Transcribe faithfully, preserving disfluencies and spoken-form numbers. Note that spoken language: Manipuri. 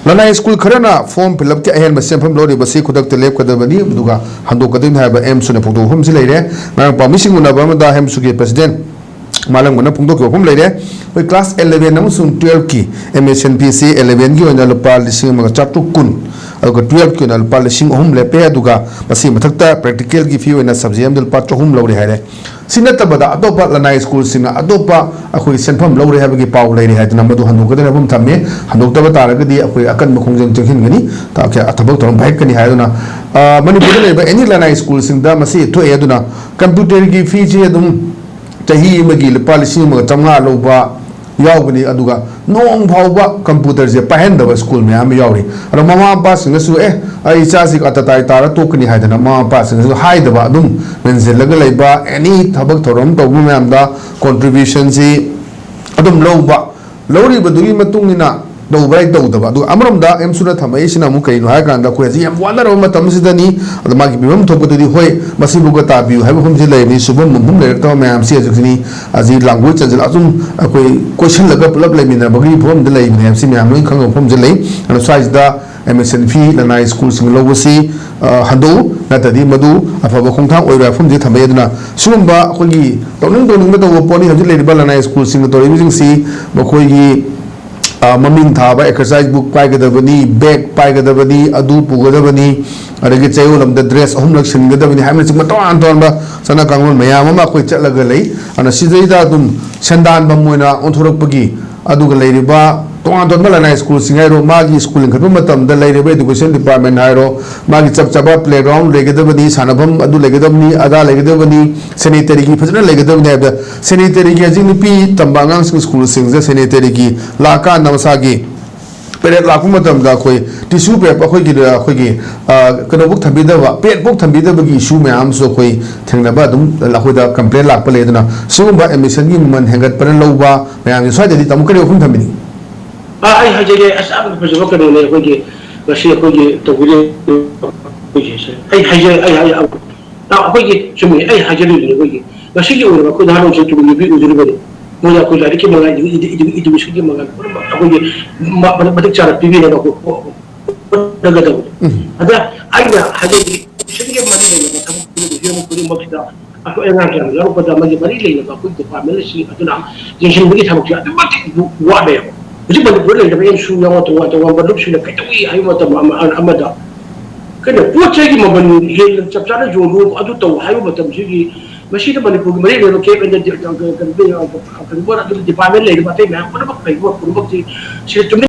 ꯂꯅꯥꯏ ꯁ꯭ꯀꯨꯜ ꯈꯔꯅ ꯐꯣꯔꯝ ꯐꯤꯜ ꯑꯞꯀꯤ ꯑꯍꯦꯟꯕ ꯁꯦꯟꯐꯝ ꯂꯧꯔꯤꯕꯁꯤ ꯈꯨꯗꯛꯇ ꯂꯦꯞꯀꯗꯕꯅꯤ, ꯑꯗꯨꯒ ꯍꯟꯗꯣꯛꯀꯗꯕꯅꯤ ꯍꯥꯏꯕ ꯑꯦꯝꯁꯨꯅ ꯐꯣꯡꯗꯣꯛꯄ ꯋꯥꯐꯝꯁꯤ ꯂꯩꯔꯦ꯫ ꯉꯔꯥꯡ ꯄꯥꯎꯃꯤꯁꯤꯡ ꯎꯅꯕ ꯑꯃꯗ ꯑꯦꯝꯁꯨꯒꯤ ꯄ꯭ꯔꯁꯤꯗꯦꯟꯠ ꯃꯥꯂꯪꯕꯅ ꯐꯣꯡꯗꯣꯛꯈꯤꯕ ꯋꯥꯐꯝ ꯂꯩꯔꯦ꯫ ꯑꯩꯈꯣꯏ ꯀ꯭ꯂꯥꯁ ꯑꯦꯂꯦꯚꯦꯟ ꯑꯃꯁꯨꯡ ꯇꯨꯌꯦꯜꯐꯀꯤ ꯑꯦꯝ ꯑꯦꯁ ꯑꯦꯟ ꯄꯤꯁꯤ ꯑꯦꯂꯦꯚꯦꯟꯒꯤ ꯑꯣꯏꯅ ꯂꯨꯄꯥ ꯂꯤꯁꯤꯡ ꯑꯃꯒ ꯆꯥꯇ꯭ꯔꯨꯛ ꯀꯨꯟ, ꯑꯗꯨꯒ ꯇꯨꯌꯦꯜꯐꯀꯤ ꯑꯣꯏꯅ ꯂꯨꯄꯥ ꯂꯤꯁꯤꯡ ꯑꯍꯨꯝ ꯂꯦꯞꯄꯦ, ꯑꯗꯨꯒ ꯃꯁꯤ ꯃꯊꯛꯇ ꯄ꯭ꯔꯦꯛꯇꯤꯀꯦꯜꯒꯤ ꯐꯤ ꯑꯣꯏꯅ ꯁꯕꯖꯦꯛ ꯑꯃꯗ ꯂꯨꯄꯥ ꯆꯍꯨꯝ ꯂꯧꯔꯦ ꯍꯥꯏꯔꯦ꯫ ꯁꯤ ꯅꯠꯇꯕꯗ ꯑꯇꯣꯞꯄ ꯂꯅꯥꯏ ꯁ꯭ꯀꯨꯜꯁꯤꯡꯅ ꯑꯇꯣꯞꯄ ꯑꯩꯈꯣꯏ ꯁꯦꯟꯐꯝ ꯂꯧꯔꯦ ꯍꯥꯏꯕꯒꯤ ꯄꯥꯎ ꯂꯩꯔꯦ ꯍꯥꯏꯗꯨꯅ ꯃꯗꯨ ꯍꯟꯗꯣꯛꯀꯗꯕ ꯋꯥꯐꯝ ꯊꯝꯃꯤ꯫ ꯍꯟꯗꯣꯛꯇꯕ ꯇꯥꯔꯒꯗꯤ ꯑꯩꯈꯣꯏ ꯑꯀꯟꯕ ꯈꯣꯡꯖꯪ ꯆꯪꯁꯤꯟꯒꯅꯤ, ꯊ-, ꯊꯕꯛ ꯊꯧꯔꯝ ꯄꯥꯏꯈꯠꯀꯅꯤ ꯍꯥꯏꯗꯨꯅ, ꯑ, ꯃꯅꯤꯄꯨꯔꯗ ꯂꯩꯔꯤꯕ ꯑꯦꯅꯤ ꯂꯅꯥꯏ ꯁ꯭ꯀꯨꯜꯁꯤꯡꯗ ꯃꯁꯤ ꯊꯣꯛꯑꯦ꯫ ꯑꯗꯨꯅ ꯀꯝꯄ꯭ꯌꯨꯇꯔꯒꯤ ꯐꯤꯁꯤ ꯑꯗꯨꯝ ꯆꯍꯤ ꯑꯃꯒꯤ ꯂꯨꯄꯥ ꯂꯤꯁꯤꯡ ꯑꯃꯒ ꯆꯥꯝꯃꯉꯥ ꯂꯧꯕ ꯌꯥꯎꯒꯅꯤ, ꯑꯗꯨꯒ ꯅꯣꯡ ꯐꯥꯎꯕ ꯀꯝꯄ꯭ꯌꯨꯇꯔꯁꯦ ꯄꯥꯏꯍꯟꯗꯕ ꯁ꯭ꯀꯨꯜ ꯃꯌꯥꯝ ꯑꯃ ꯌꯥꯎꯔꯤ꯫ ꯑꯗꯣ ꯃꯃꯥ ꯃꯄꯥꯁꯤꯡꯅꯁꯨ, "ꯑꯦ, ꯑꯩ ꯏꯆꯥꯁꯤ ꯑꯇꯇꯥꯏ ꯇꯥꯔ ꯇꯣꯛꯀꯅꯤ" ꯍꯥꯏꯗꯅ ꯃꯃꯥ ꯃꯄꯥꯁꯤꯡꯅꯁꯨ ꯍꯥꯏꯗꯕ, ꯑꯗꯨꯝ ꯃꯦꯟꯁꯤꯜꯂꯒ ꯂꯩꯕ, ꯑꯦꯅꯤ ꯊꯕꯛ ꯊꯧꯔꯝ ꯇꯧꯕ ꯃꯌꯥꯝꯗ ꯀꯣꯟꯇ꯭ꯔꯤꯕ꯭ꯌꯨꯁꯟꯁꯤ ꯑꯗꯨꯝ ꯂꯧꯕ, ꯂꯧꯔꯤꯕꯗꯨꯒꯤ ꯃꯇꯨꯡ ꯏꯟꯅ ꯇꯧꯕ꯭ꯔꯥ ꯇꯧꯗꯕ꯫ ꯑꯗꯨꯒ ꯑꯃꯔꯣꯝꯗ ꯑꯦꯝꯁꯨꯅ ꯊꯝꯃꯛꯏꯁꯤꯅ ꯑꯃꯨꯛ ꯀꯩꯅꯣ ꯍꯥꯏ ꯀꯥꯟꯗ, ꯑꯩꯈꯣꯏ ꯍꯧꯖꯤꯛ ꯌꯥꯝ ꯋꯥꯅꯔꯕ ꯃꯇꯝꯁꯤꯗꯅꯤ, ꯑꯗ ꯃꯥꯒꯤ ꯄꯤꯐꯝ ꯊꯣꯛꯄꯗꯨꯗꯤ, ꯍꯣꯏ, ꯃꯁꯤꯕꯨꯒ ꯇꯥꯕꯤꯌꯨ ꯍꯥꯏꯕ ꯃꯐꯝꯁꯤ ꯂꯩꯕꯅꯤ, ꯁꯨꯐꯝ ꯅꯣꯝꯐꯝ ꯂꯩꯔꯛꯇꯕ ꯃꯌꯥꯝꯁꯤ ꯍꯧꯖꯤꯛꯁꯤꯅꯤ, ꯑꯁꯤ ꯂꯥꯡꯒꯣꯏ ꯆꯟꯁꯤꯜꯂ ꯑꯗꯨꯝ ꯑꯩꯈꯣꯏ ꯀꯣꯏꯁꯤꯜꯂꯒ ꯄꯨꯂꯞ ꯂꯩꯃꯤꯟꯅꯕꯒꯤ ꯐꯤꯕꯝꯗ ꯂꯩꯕꯅꯤ ꯍꯥꯏꯕꯁꯤ ꯃꯌꯥꯝ ꯂꯣꯏ ꯈꯪꯕ ꯃꯐꯝꯁꯤ ꯂꯩ꯫ ꯑꯗꯨꯅ ꯁ꯭ꯋꯥꯏꯁꯤꯗ ꯑꯦꯗꯃꯤꯁꯟ ꯐꯤ ꯂꯅꯥꯏ ꯁ꯭ꯀꯨꯜꯁꯤꯡ ꯂꯧꯕꯁꯤ, ꯑ, ꯍꯟꯗꯣꯛꯎ, ꯅꯠꯇ꯭ꯔꯗꯤ ꯃꯗꯨ ꯑꯐꯕ ꯈꯣꯡꯊꯥꯡ ꯑꯣꯏꯔꯣꯏ ꯍꯥꯏꯕ ꯃꯐꯝꯁꯤ ꯊꯝꯃꯛꯑꯦ꯫ ꯑꯗꯨꯅ ꯁꯤꯒꯨꯝꯕ ꯑꯩꯈꯣꯏꯒꯤ ꯇꯧꯅꯤꯡ ꯇꯧꯅꯤꯡꯕ ꯇꯧꯕ ꯄꯣꯠꯅꯤ꯫ ꯍꯧꯖꯤꯛ ꯂꯩꯔꯤꯕ ꯂꯅꯥꯏ ꯁ꯭ꯀꯨꯜꯁꯤꯡꯅ ꯇꯧꯔꯤꯕꯁꯤꯡꯁꯤ ꯃꯈꯣꯏꯒꯤ, ꯑ, ꯃꯃꯤꯡ ꯊꯥꯕ ꯑꯦꯛꯁꯔꯁꯥꯏꯁ ꯕꯨꯛ ꯄꯥꯏꯒꯗꯕꯅꯤ, ꯕꯦꯒ ꯄꯥꯏꯒꯗꯕꯅꯤ, ꯑꯗꯨ ꯄꯨꯒꯗꯕꯅꯤ, ꯑꯗꯒꯤ ꯆꯌꯣꯜ ꯑꯃꯗ ꯗ꯭ꯔꯦꯁ ꯑꯍꯨꯝꯂꯛ ꯁꯤꯟꯒꯗꯕꯅꯤ ꯍꯥꯏꯕꯅꯆꯤꯡꯕ ꯇꯣꯉꯥꯟ ꯇꯣꯉꯥꯟꯕ ꯆꯠꯅ ꯀꯥꯡꯂꯣꯟ ꯃꯌꯥꯝ ꯑꯃ ꯑꯩꯈꯣꯏ ꯆꯠꯂꯒ ꯂꯩ꯫ ꯑꯗꯨꯅ ꯁꯤꯗꯩꯗ ꯑꯗꯨꯝ ꯁꯦꯟꯗꯥꯟꯐꯝ ꯑꯣꯏꯅ ꯑꯣꯟꯊꯣꯔꯛꯄꯒꯤ, ꯑꯗꯨꯒ ꯂꯩꯔꯤꯕ ꯇꯣꯉꯥꯟ ꯇꯣꯉꯥꯟꯕ ꯂꯅꯥꯏ ꯁ꯭ꯀꯨꯜꯁꯤꯡ ꯍꯥꯏꯔꯣ, ꯃꯥꯒꯤ ꯁ꯭ꯀꯨꯜ ꯂꯤꯡꯈꯠꯄ ꯃꯇꯝꯗ ꯂꯩꯔꯤꯕ ꯏꯗꯨꯀꯦꯁꯟ ꯗꯤꯄꯥꯔꯠꯃꯦꯟ ꯍꯥꯏꯔꯣ, ꯃꯥꯒꯤ ꯆꯞ ꯆꯥꯕ ꯄ꯭ꯂꯦꯒ꯭ꯔꯥꯎꯟ ꯂꯩꯒꯗꯕꯅꯤ, ꯁꯥꯟꯅꯐꯝ ꯑꯗꯨ ꯂꯩꯒꯗꯕꯅꯤ, ꯑꯗꯥ ꯂꯩꯒꯗꯕꯅꯤ, ꯁꯦꯅꯤꯇꯔꯤꯒꯤ ꯐꯖꯅ ꯂꯩꯒꯗꯕꯅꯤ ꯍꯥꯏꯕꯗ, ꯁꯦꯅꯤꯇꯔꯤꯒꯤ ꯍꯧꯖꯤꯛ ꯅꯨꯄꯤ ꯇꯝꯕ ꯑꯉꯥꯡꯁꯤꯡ ꯁ꯭ꯀꯨꯜꯁꯤꯡꯁꯤꯗ ꯁꯦꯅꯤꯇꯔꯤꯒꯤ ꯂꯥꯛꯀꯥꯟꯗ ꯃꯁꯥꯒꯤ ꯄꯦꯔꯦꯗ ꯂꯥꯛꯄ ꯃꯇꯝꯗ ꯑꯩꯈꯣꯏ ꯇꯤꯁꯨ ꯄꯦꯄꯔ, ꯑꯩꯈꯣꯏꯒꯤ, ꯑꯩꯈꯣꯏꯒꯤ, ꯑ, ꯀꯩꯅꯣꯐꯧ ꯊꯝꯕꯤꯗꯕ, ꯄꯦꯗꯐꯧ ꯊꯝꯕꯤꯗꯕꯒꯤ ꯏꯁꯨ ꯃꯌꯥꯝ ꯑꯃꯁꯨ ꯑꯩꯈꯣꯏ ꯊꯦꯡꯅꯕ ꯑꯗꯨꯝ ꯑꯩꯈꯣꯏꯗ ꯀꯝꯄ꯭ꯂꯦꯟ ꯂꯥꯛꯄ ꯂꯩ꯫ ꯑꯗꯨꯅ ꯁꯤꯒꯨꯝꯕ ꯑꯦꯗꯃꯤꯁꯟꯒꯤ ꯃꯃꯜ ꯍꯦꯟꯒꯠꯄꯅ ꯂꯧꯕ ꯃꯌꯥꯝꯁꯦ ꯁ꯭ꯋꯥꯏꯗꯗꯤ ꯇꯥꯃꯣ ꯀꯔꯤ ꯋꯥꯐꯝ ꯊꯝꯕꯤꯅꯤꯡꯉꯤ? ꯑꯥ, ꯑꯩ ꯍꯥꯏꯖꯒꯦ, ꯑꯁ, ꯌꯥꯝꯅ ꯐꯖꯕ ꯀꯩꯅꯣꯅꯦ ꯑꯩꯈꯣꯏꯒꯤ ꯉꯁꯤ ꯑꯩꯈꯣꯏꯒꯤ ꯇꯧꯕꯤꯔꯤꯕ ꯑꯩꯈꯣꯏꯒꯤꯁꯦ꯫ ꯑꯩ ꯍꯥꯏꯖ-, ꯑꯩ, ꯑꯩ, ꯑꯩꯈꯣꯏꯒꯤ ꯆꯨꯝꯃꯤ, ꯑꯩ ꯍꯥꯏꯖꯔꯤꯕꯅꯤ, ꯑꯩꯈꯣꯏꯒꯤ ꯉꯁꯤꯒꯤ ꯑꯣꯏꯅ ꯑꯩꯈꯣꯏ ꯅꯍꯥꯔꯣꯜꯁꯤꯡ ꯇꯨꯡꯒꯤ ꯅꯨꯄꯤ ꯑꯣꯏꯖꯔꯤꯕꯅꯤ꯫ ꯃꯣꯏꯅ ꯑꯩꯈꯣꯏ ꯂꯥꯏꯔꯤꯛꯀꯤ ꯃꯉꯥꯜ, educationꯒꯤ ꯃꯉꯥꯜ ꯄꯨꯝꯅꯃꯛ ꯑꯩꯈꯣꯏꯒꯤ ꯃꯇꯤꯛ ꯆꯥꯅ ꯄꯤꯕꯤꯅꯕ ꯍꯣꯠꯅꯒꯗꯕꯅꯤ꯫ ꯑꯗ ꯑꯩꯅ ꯍꯥꯏꯖꯔꯤ, educationꯒꯤ ꯃꯔꯤ ꯂꯩꯅꯕ ꯊꯕꯛ ꯈꯨꯗꯤꯡꯃꯛꯁꯤꯗ ꯑꯩꯈꯣꯏ ꯑꯉꯥꯡꯁꯤꯡ ꯌꯥꯎꯔꯛꯄꯗ ꯃꯥꯒꯤ ꯃꯔꯤ ꯂꯩꯅꯕ ꯑꯩꯈꯣꯏ department ꯑꯁꯤ ꯑꯗꯨꯅ ꯌꯦꯡꯁꯤꯟꯕꯒꯤ ꯊꯕꯛꯁꯤ ꯑꯗꯨꯛꯀꯤ ꯃꯇꯤꯛ ꯋꯥꯠꯂꯦꯕ꯫ ꯍꯧꯖꯤꯛ ꯃꯅꯤꯄꯨꯔꯗ ꯂꯩꯔꯤꯕ ꯑꯦꯝꯁꯨ ꯌꯥꯎꯅ ꯇꯣꯉꯥꯟ ꯇꯣꯉꯥꯟꯕ ꯂꯨꯞꯁꯤꯡꯅ ꯀꯩꯗꯧꯏ ꯍꯥꯏꯕ ꯃꯇꯝ ꯑꯃ, ꯑꯃꯗ ꯀꯩꯅꯣ ꯄꯣꯠ ꯆꯩꯒꯤ ꯃꯃꯜ ꯍꯦꯟꯅ ꯆꯞ ꯆꯥꯅ ꯌꯣꯜꯂꯨ ꯑꯗꯨ ꯇꯧ ꯍꯥꯏꯕ ꯃꯇꯝꯁꯤꯒꯤ ꯃꯁꯤꯗ ꯃꯅꯤꯄꯨꯔꯒꯤ ꯃꯔꯤ ꯂꯩꯅꯕ ꯀꯦꯞ ꯑꯦꯟ ꯀꯩꯅꯣ ꯑꯗꯨꯒꯤ department ꯂꯩꯔꯤꯕ ꯑꯇꯩ ꯃꯌꯥꯝ ꯄꯨꯝꯅꯃꯛ ꯂꯩꯔꯤꯕ ꯄꯨꯝꯅꯃꯛꯁꯤ ꯁꯤꯗ ꯇꯨꯃꯤꯟ